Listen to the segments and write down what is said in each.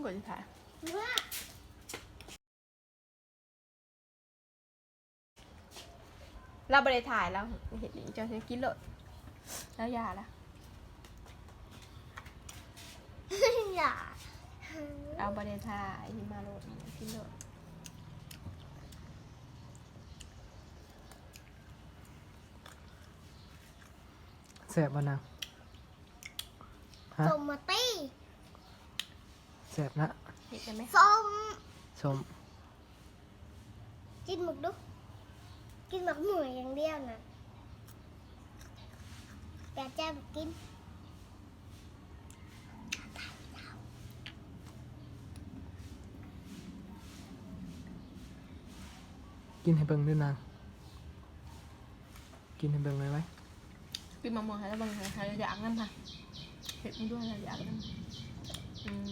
ຄົນພາ ລາວບໍ່ໄດ້ຖ່າຍ ລາວເຮັດເອງ. ເຈົ້າຊິກິນໂລດ ລາວຢ່າລະ ຢ່າ ລາວບໍ່ໄດ້ຖ່າຍ ມາໂລດ ກິນໂລດ. ແຊບບໍ່ນາງ? ຮະ? ສົ້ມມາຕິ ແຊບນະ. ເຮັດໄດ້ໄໝ? ສົ້ມ ສົ້ມ. ກິນໝາກດຸ ກິນໝາກໝວກຢ່າງດຽວນະ ແຕ່ແຈ່ວບໍ່ກິນ. ກິນໃຫ້ເບິ່ງເດີ້ນາງ. ກິນໃຫ້ເບິ່ງໄວໆ. ກິນໝາກມ່ວງໃຫ້ລາວເບິ່ງ ໃຫ້ລາວຢາກນຳ ເຮັດໃຫ້ດ້ວຍ ລາວຢາກນຳ. ອືມ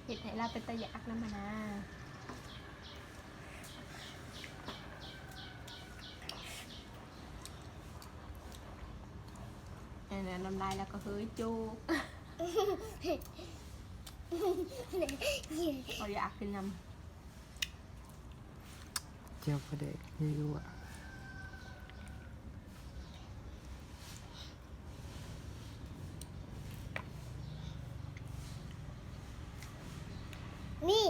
ເຮັດໃຫ້ລາວເປັນຕາຢາກນຳຫັ້ນນາ. ອັນນັ້ນນ້ຳລາຍແລ້ວກໍເຮີຍໂຈກ ເຂົາຢາກກິນນຳ. ແຈ່ວປາແດກຍົວໆ. ນີ້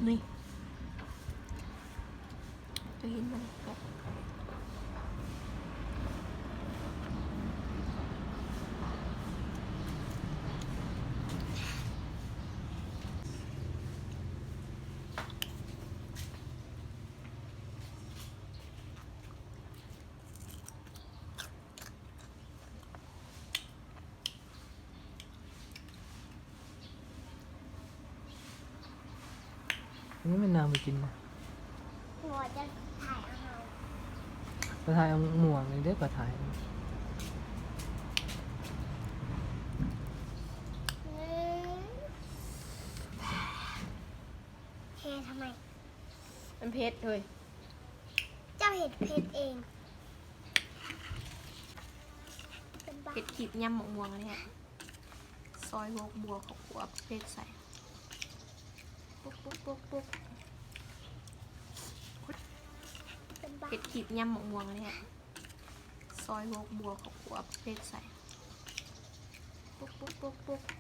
ນີ້ ຈະເຫັນມັນແບບ ນີ້ແມ່ນນາງໄປກິນນະ ບໍ່ ຈະຖ່າຍເອົາເຮົາ ໄປຖ່າຍເອົາໝ່ວງນີ້ເດ້ ໄປຖ່າຍ ເທທຳໄມ? ມັນເຜັດເຮີ້ຍ. ເຈົ້າເຮັດເຜັດເອງ. ເຜັດຂີດຍຳໝາກມ່ວງອັນນີ້ ຊອຍຫົວບົວ ເຂົ້າຂົ້ວເຜັດໃສ່ ປຸກໆໆໆ ເຜັດຂີດຍຳໝາກມ່ວງອັນນີ້ ຊອຍຫົວບົວ ເຂົ້າຂົ້ວເຜັດໃສ່ ປຸກໆໆໆ